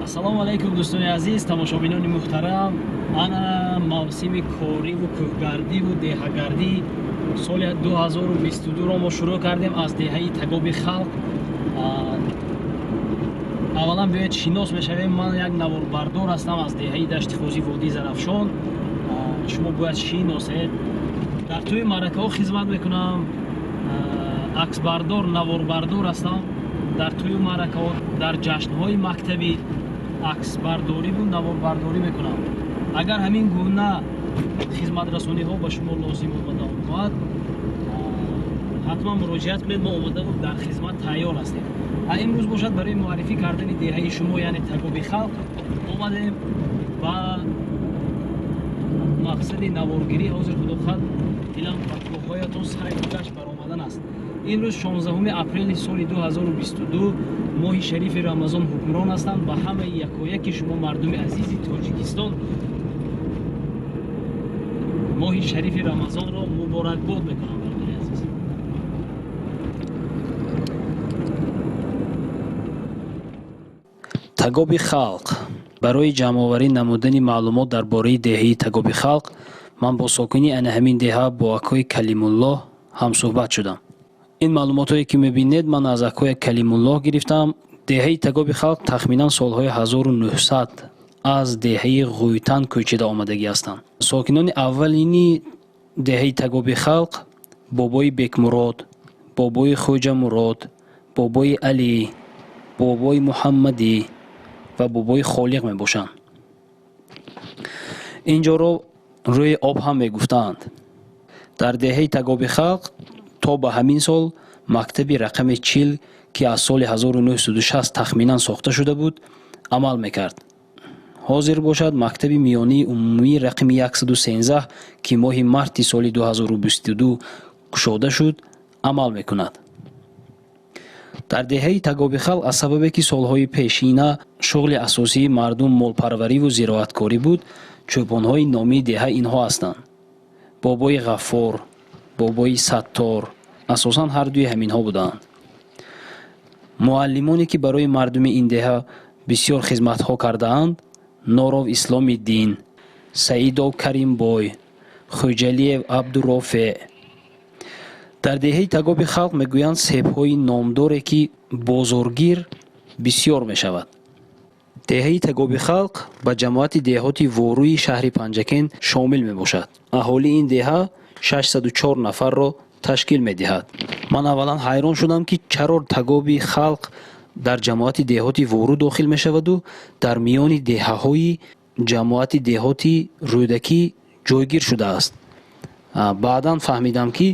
Ассалому алайкум, дӯстони азиз, тамошобинони муҳтарам. Ана мавсими кориву кӯҳгардиву деҳагардӣ соли 2022-ро мо шурӯъ кардем аз деҳаи Тагоби Халқ. Аввалан биёед, шинос мешавем. Ман як наворбардор ҳастам аз деҳаи Дашти Хозӣ, водии Зарафшон. Шумо бояд шиносед. Дар тӯи маъракаҳо хизмат мекунам, аксбардор, наворбардор ҳастам. Дар тӯи маъракаҳо, дар ҷашнҳои мактабӣ аксбардориву наворбардорӣ мекунам. Агар ҳамин гуна хизматрасониҳо ба шумо лозим омада омад, ҳатман муроҷиат кунед. Мо омодаву дар хизмат тайёр ҳастем. Имрӯз бошад, барои муаррифӣ кардани деҳаи шумо, яъне Тагоби Халқ, омадем ба мақсади наворгирӣ. Ҳозир, худохоҳад, дилам ба кӯҳҳоятон сайру гашт баромадан аст. Имрӯз 16 апрели соли 2022, моҳи шарифи Рамазон ҳукмрон ҳастанд. Ба ҳамаи якояки шумо, мардуми азизи Тоҷикистон, моҳи шарифи Рамазонро муборакбод мекунам, бародари азиз. Тагоби Халқ. Барои ҷамъоварӣ намудани маълумот дар бораи деҳаи Тагоби Халқ ман бо сокини ана ҳамин деҳа, бо акои Калимуллоҳ ҳамсӯҳбат шудам. Ин маълумотҳое, ки мебинед, ман аз акои Калимуллоҳ гирифтам. Деҳаи Тагоби Халқ тахминан солҳои 1900 аз деҳаи Ғуйтан кӯчида омадагӣ ҳастанд. Сокинони аввалини деҳаи Тагоби Халқ бобои Бекмурод, бобои Хоҷамурод, бобои Алӣ, бобои Муҳаммадӣ ва бобои Холиқ мебошанд. Ин ҷоро рӯи об ҳам мегуфтаанд. Дар деҳаи Тагоби Халқ то ба ҳамин сол мактаби рақами 40, ки аз соли 1960 тахминан сохта шуда буд, амал мекард. Ҳозир бошад, мактаби миёнии умумии рақами 113, ки моҳи марти соли 2022 кушода шуд, амал мекунад. Дар деҳаи Тагоби Халқ, аз сабабе ки солҳои пешина шуғли асосии мардум молпарвариву зироаткорӣ буд, чӯпонҳои номии деҳа инҳо ҳастанд: бобои Ғаффор, бобои Саттор. Асосан ҳардуи ҳаминҳо буданд. Муаллимоне, ки барои мардуми ин деҳа бисёр хизматҳо кардаанд: Норов Исломиддин, Саидов Каримбой, Хӯҷалиев Абдурофеъ. Дар деҳаи Тагоби Халқ, мегӯянд, себҳои номдоре, ки бозоргир бисёр мешавад. Деҳаи Тагоби Халқ ба ҷамоати деҳоти Воруи шаҳри Панҷакент шомил мебошад. Аҳолии ин деҳа 604 нафарро ташкил медиҳад. Ман аввалан ҳайрон шудам, ки чаро Тагоби Халқ дар ҷамоати деҳоти Вору дохил мешаваду дар миёни деҳаҳои ҷамоати деҳоти Рӯдакӣ ҷойгир шудааст. Баъдан фаҳмидам, ки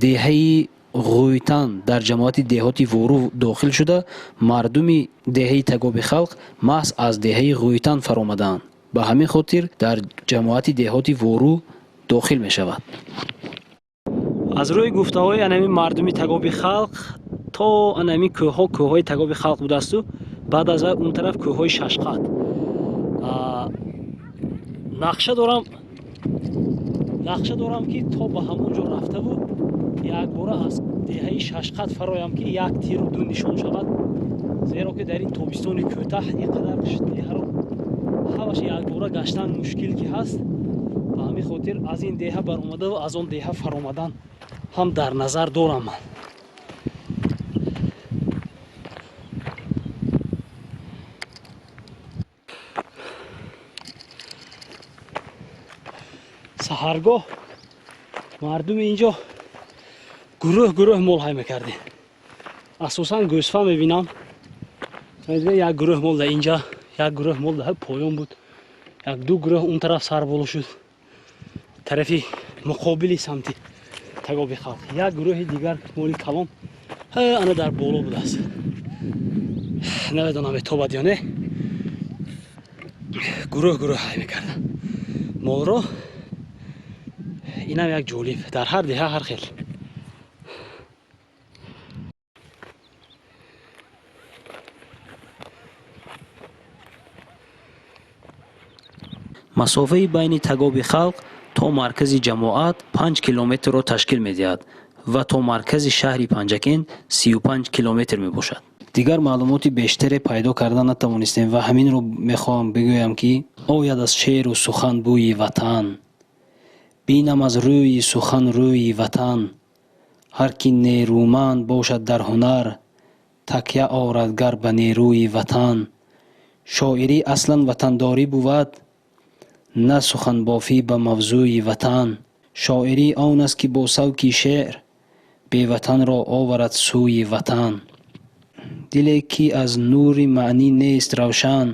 деҳаи Ғӯйтан дар ҷамоати деҳоти Вору дохил шуда, мардуми деҳаи Тагоби Халқ маҳз аз деҳаи Ғӯйтан фаромадаанд, ба ҳамин хотир дар ҷамоати деҳоти Вору дохил мешавад. Аз рӯи гуфтаҳои анами мардуми Тагоби Халқ, то анами кӯҳҳо кӯҳҳои Тагоби Халқ будасту баъд аз вай он тараф кӯҳҳои Шашқат. Нақша дорам, ки то ба ҳамон ҷо рафтаву якбора аз деҳаи Шашқат фароям, ки як тиру ду нишон шавад, зеро ки дар ин тобистони кӯтаҳ ин қадар деҳаро ҳамаш якбора гаштан мушкил ки ҳаст. Ба ҳамин хотир аз ин деҳа баромадаву аз он деҳа фаромадан ҳам дар назар дорам ман. Саҳаргоҳ мардуми инҷо гурӯҳ гурӯҳ мол ҳай мекардем, асосан гӯсфанд мебинам. Як гурӯҳ мол дар инҷа, як гурӯҳ мол дар поён буд, як ду гурӯҳ он тараф сар боло шуд, тарафи муқобили самти Тагоби Халқ. Як гурӯҳи дигар моли калон ана дар боло будааст. Намедонам, метобад ё не. Гурӯҳ гурӯҳ ҳай мекардам молро. Инам як ҷолиб, дар ҳар деҳа ҳар хел. Масофаи байни Тагоби Халқ то маркази ҷамоат 5 километрро ташкил медиҳад ва то маркази шаҳри Панҷакент 35 километр мебошад. Дигар маълумоти бештаре пайдо карда натавонистем ва ҳаминро мехоҳам бигӯям, ки ояд аз шеъру сухан бӯи ватан, бинам аз рӯи сухан рӯи ватан. Ҳар ки нерӯманд бошад дар ҳунар, такя орад гар ба нерӯи ватан. Шоирӣ аслан ватандорӣ бувад, на суханбофӣ ба мавзӯи ватан. Шоирӣ он аст, ки бо савки шеър беватанро оварад сӯи ватан. Диле ки аз нури маънӣ нест равшан,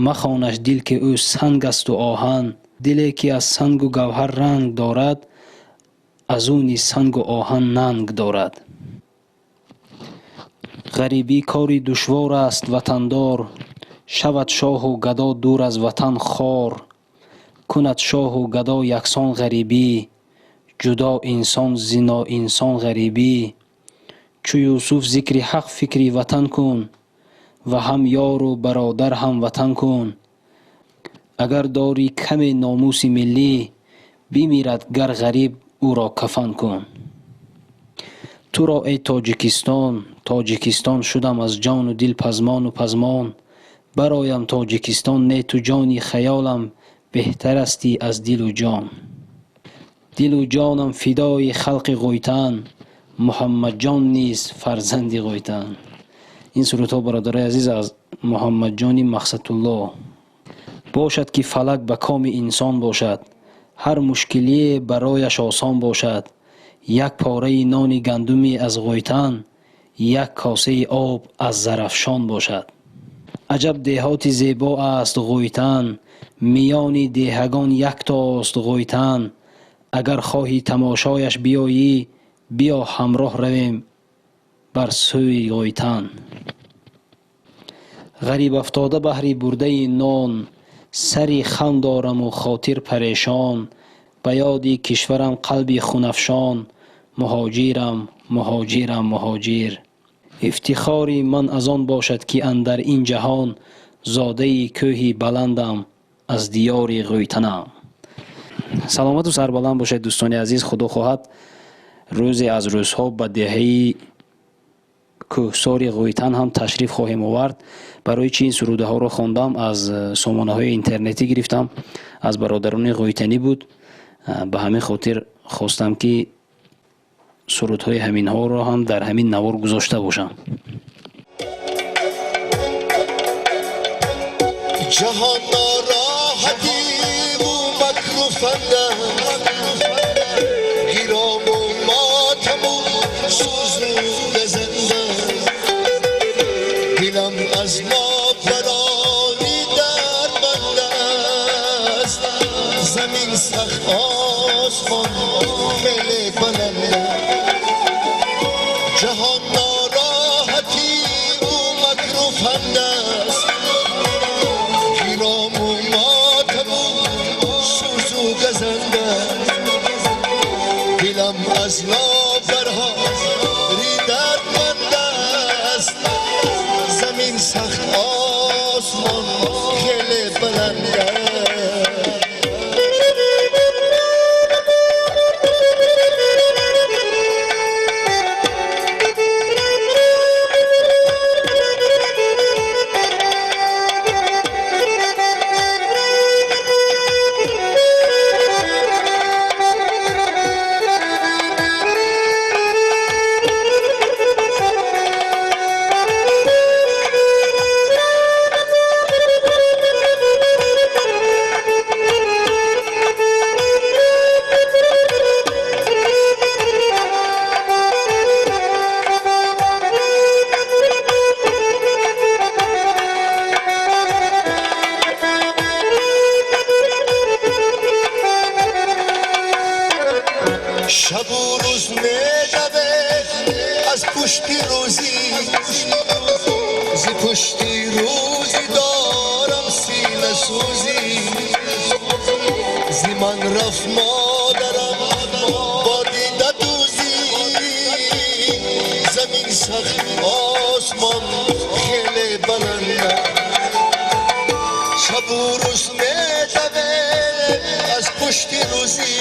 махонаш дил, ки ӯ санг асту оҳан. Диле ки аз сангу гавҳар ранг дорад, аз ӯ низ сангу оҳан нанг дорад. Ғарибӣ кори душвор аст, ватандор. Шавад шоҳу гадо дур аз ватан хор. Кунад шоҳу гадо яксон ғарибӣ, ҷудо инсон зи ноинсон ғарибӣ. Чу Юсуф зикри ҳақ, фикри ватан кун ва ҳам ёру бародар, ҳам ватан кун. Агар дорӣ каме номуси миллӣ, бимирад гар ғариб, ӯро кафан кун. Туро, эй Тоҷикистон, Тоҷикистон шудам аз ҷону дил пазмону пазмон. Бароям Тоҷикистон не ту ҷони хаёлам беҳтарасти аз дилу ҷон. Дилу ҷонам фидои халқи Ғӯйтан, Муҳаммадҷон низ фарзанди Ғӯйтан. Ин сурудҳо, бародарои азиз, аз Муҳаммадҷони Мақсадулло. Бошад ки фалак ба коми инсон бошад, ҳар мушкилие барояш осон бошад. Як пораи нони гандуме аз Ғӯйтан, як косаи об аз Зарафшон бошад. Аҷаб деҳоти зебо аст Ғӯйтан, миёни деҳагон яктост Ғӯйтан. Агар хоҳӣ тамошояш биёӣ, биё ҳамроҳ равем бар сӯи Ғӯйтан. Ғарибафтода баҳри бурдаи нон, сари хам дораму хотир парешон. Ба ёди кишварам қалби хунафшон. Муҳоҷирам, муҳоҷирам, муҳоҷир. Ифтихори ман аз он бошад, ки андар ин ҷаҳон зодаи кӯҳи баландам, аз диёри Ғӯйтанам. Саломату сарбаланд бошед, дӯстони азиз. Худо хоҳад, рӯзе аз рӯзҳо ба деҳаи кӯҳсори Ғӯйтан ҳам ташриф хоҳем овард. Барои чи ин сурудаҳоро хондам? Аз сомонаҳои интернетӣ гирифтам, аз бародарони ғӯйтанӣ буд. Ба ҳамин хотир хостам, ки сурудҳои ҳаминҳоро ҳам дар ҳамин навор гузошта бошам. Ҷаҳон нороҳативу макру фанд аст, гирому мотаму сӯзу газанд аст. Дилам аз нобароӣ дарбанд аст, замин сахт, осмон хеле баланд аст. Ҷаҳон нороҳативу макру фанд аст, гирому мотаму сӯзу газанд аст. Дилам аз нобарҳо ридардманд аст, замин сахт, осмон хеле баланд аст. Шабу рӯз медавед аз пушти рӯзӣ, зи пушти рӯзӣ дорам синасӯзӣ. Зи ман рафт модарам бо дида дӯзӣ, замин сахт, осмон хеле баланд аст. Шабу рӯз медавед аз пушти рӯзӣ,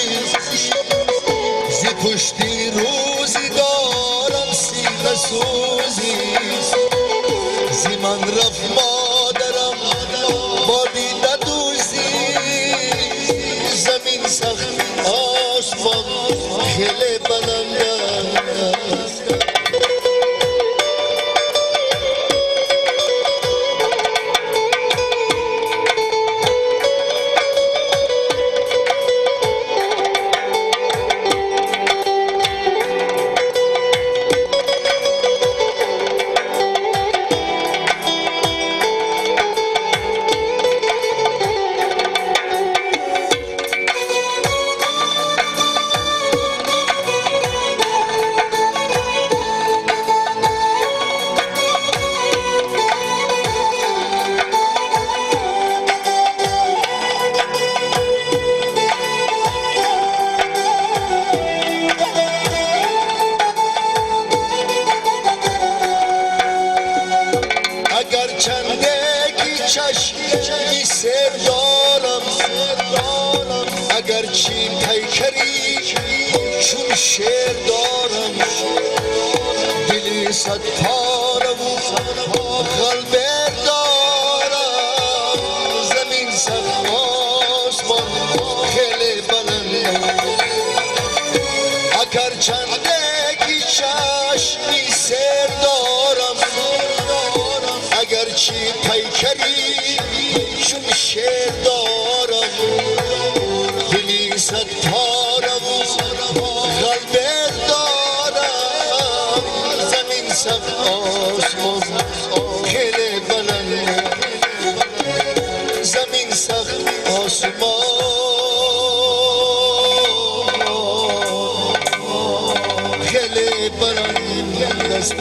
зи пушти рӯзӣ дорам синасӯзӣ. من رفت مادرم با دیده دوزی، زمین سخت آسمان خیلی بلند است. اگرچی پیکری چون شیر دارم، دلی صد پاره و قلب دارم، زمین سخت آسمان خیلی بلند. اگر چندکی چشمی سر دارم، اگرچی پیکری چون شیر دارم، دلی صد پاره و قلب دارم، زمین سخت آسمان خیلی بلند، زمین سخت آسمان خیلی بلند است.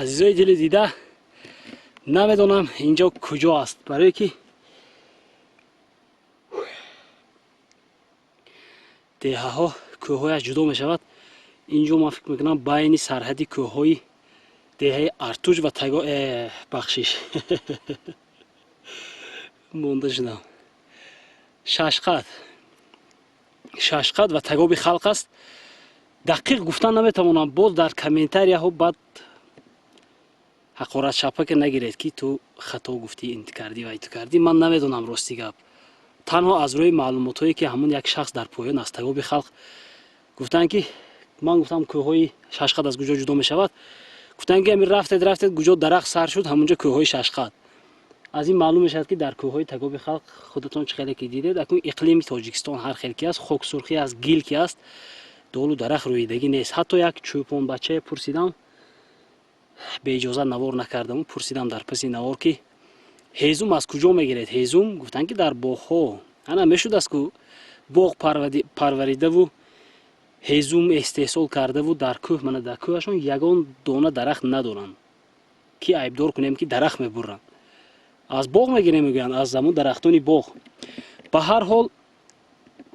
Азизои дили дида, намедонам инҷо куҷо аст, барое ки деҳаҳо кӯҳҳояш ҷудо мешавад. Инҷо ман фикр мекунам байни сарҳади кӯҳҳои деҳаи Артуҷ ва Таго, бахшиш монда шудам, Шашқат ва Тагоби Халқ аст. Дақиқ гуфтан наметавонам, боз дар комментарияҳо баъд ҳақорат шапака нагиред, ки ту хато гуфтӣ, ин кардӣ ва иту кардӣ. Ман намедонам, рости гап, танҳо аз рӯи маълумотҳое ки ҳамон як шахс дар поён аз Тагоби Халқ гуфтанд, ки ман гуфтам кӯҳҳои Шашқат аз куҷо ҷудо мешавад, гуфтанд ки ҳамин рафтед рафтед куҷо дарахт сар шуд, ҳамонҷо кӯҳҳои Шашқат. Аз ин маълум мешавад, ки дар кӯҳҳои Тагоби Халқ худатон чӣ хеле ки дидед, акнун иқлими Тоҷикистон ҳар хел ки аст, хоксурхӣ аст, гил ки аст, долу дарахт рӯидагӣ нест. Ҳатто як чӯпонбачае пурсидам, беиҷозат навор накардам, пурсидам дар паси навор, ки ҳезум аз куҷо мегиред ҳезум? Гуфтанд, ки дар боғҳо. Ана мешудааст ку боғ парваридаву ҳезум истеҳсол кардаву дар кӯҳ, мана дар кӯҳашон ягон дона дарахт надоранд, ки айбдор кунем, ки дарахт мебуранд. Аз боғ мегирем, мегӯянд, аз ҳамун дарахтони боғ. Ба ҳар ҳол,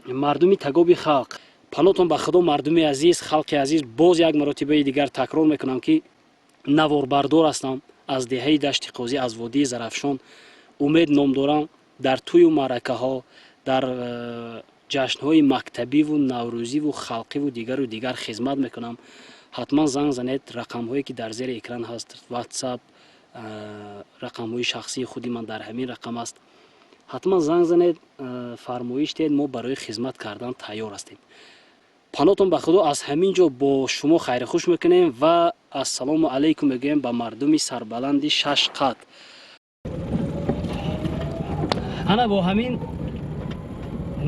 мардуми Тагоби Халқ, панотон ба Худо, мардуми азиз, халқи азиз, боз як маротибаи дигар такрор мекунам, ки наворбардор ҳастам аз деҳаи Дашти Қозӣ, аз водии Зарафшон, Умед ном дорам. Дар тӯю маъракаҳо, дар ҷашнҳои мактабиву наврӯзиву халқиву дигару дигар хизмат мекунам. Ҳатман занг занед, рақамҳое ки дар зери экран ҳаст, WhatsApp, рақамҳои шахсии худи ман дар ҳамин рақам аст. Ҳатман занг занед, фармоиш диҳед, мо барои хизмат кардан тайёр ҳастем. Панотон ба Худо, аз ҳамин ҷо бо шумо хайрхуш мекунем ва ассалому алайкум мегӯем ба мардуми сарбаланди Шашқат. Ана бо ҳамин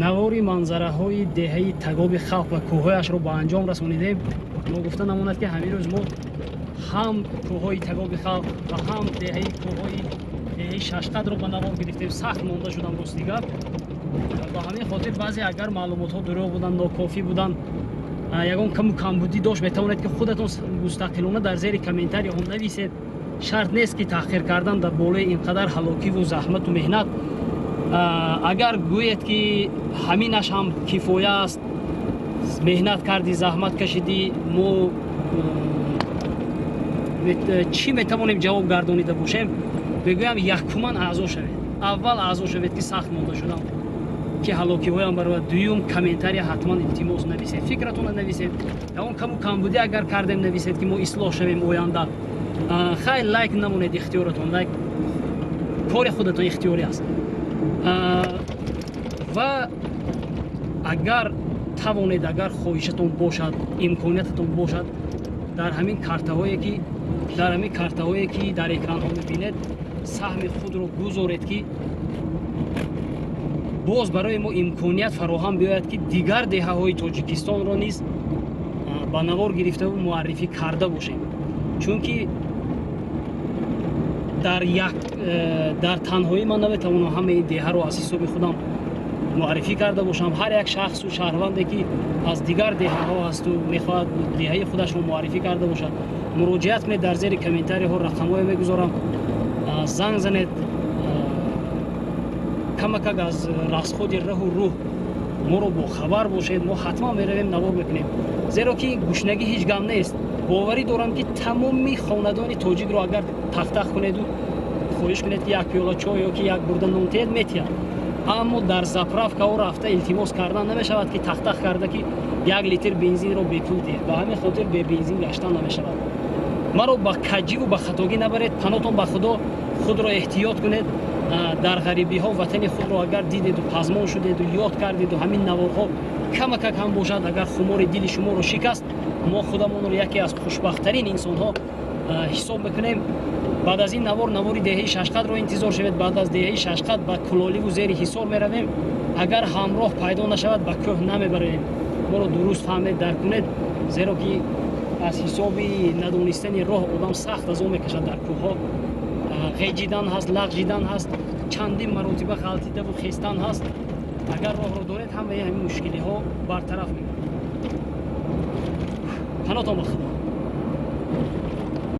навори манзараҳои деҳаи Тагоби Халқ ва кӯҳҳояшро ба анҷом расонидем. Ногуфта намонад, ки ҳамин рӯз мо ҳам кӯҳҳои Тагоби Халқ ва ҳам деҳаи кӯҳҳои деҳаи Шашқатро ба навор гирифтем. Сахт монда шудам, рости гап. Ба ҳамин хотир баъзе агар маълумотҳо дурӯғ буданд, нокофӣ буданд, ягон каму камбудӣ дошт, метавонед, ки худатон мустақилона дар зери комментарияҳо нависед. Шарт нест, ки таҳқир кардан дар болои ин қадар ҳалокиву заҳмату меҳнат. Агар гӯед, ки ҳаминаш ҳам кифоя аст, меҳнат кардӣ, заҳмат кашидӣ, мо чӣ метавонем ҷавоб гардонида бошем? Мегӯям, якуман аъзо шавед, аввал аъзо шавед, ки сахт монда шудам, ки ҳалокиҳоям барояд. Дуюм, комментария ҳатман, илтимос, нависед, фикратонро нависед. Ягон каму камбудӣ агар кардем, нависед, ки мо ислоҳ шавем оянда. Хай, лайк намонед, ихтиёратон, лайк кори худатон, ихтиёрӣ аст. Ва агар тавонед, агар хоҳишатон бошад, имкониятатон бошад, дар ҳамин картаҳое ки дар экранҳо мебинед, саҳми худро гузоред, ки боз барои мо имконият фароҳам биёяд, ки дигар деҳаҳои Тоҷикистонро низ ба навор гирифтаву муаррифӣ карда бошем. Чунки дар як дар танҳоӣ ман наметавонам ҳамаи деҳаро аз ҳисоби худам муаррифӣ карда бошам. Ҳар як шахсу шаҳрванде, ки аз дигар деҳаҳо ҳасту мехоҳад деҳаи худашро муаррифӣ карда бошад, муроҷиат кунед. Дар зери комментариҳо рақамҳое мегузорам, занг занед. Камакак аз расходи раҳу рӯҳ моро бохабар бошед. Мо ҳатман меравем, навор мекунем, зеро ки гушнагӣ ҳеҷ гам нест. Боварӣ дорам, ки тамоми хонадони тоҷикро агар тахтах кунеду хоҳиш кунед, ки як пиёла чой ё ки як бурда нон теяд, метиҳад. Аммо дар заправкаҳо рафта илтимос кардан намешавад, ки тахтах карда, ки як литр бензинро бепул диҳед. Ба ҳамин хотир бе бензин гаштан намешавад. Маро ба каҷиву ба хатогӣ набаред. Панотон ба Худо, худро эҳтиёт кунед. Дар ғарибиҳо ватани худро агар дидеду пазмон шудеду ёд кардеду, ҳамин наворҳо камакак ҳам бошад, агар хумори дили шуморо шикаст, мо худамонро яке аз хушбахттарин инсонҳо ҳисоб мекунем. Баъд аз ин навор навори деҳаи Шашқадро интизор шавед. Баъд аз деҳаи Шашқад ба Кулоливу зери Ҳисор меравем. Агар ҳамроҳ пайдо нашавад, ба кӯҳ намебароем. Моро дуруст фаҳмед, дарк кунед, зеро ки аз ҳисоби надонистани роҳ одам сахт азоб мекашад. Дар кӯҳҳо ғеҷидан ҳаст, лағжидан ҳаст, чандин маротиба ғалтидаву хестан ҳаст. Агар роҳро донед, ҳамаи ҳамин мушкилиҳо бартараф мегардад. Панотон ба Худо.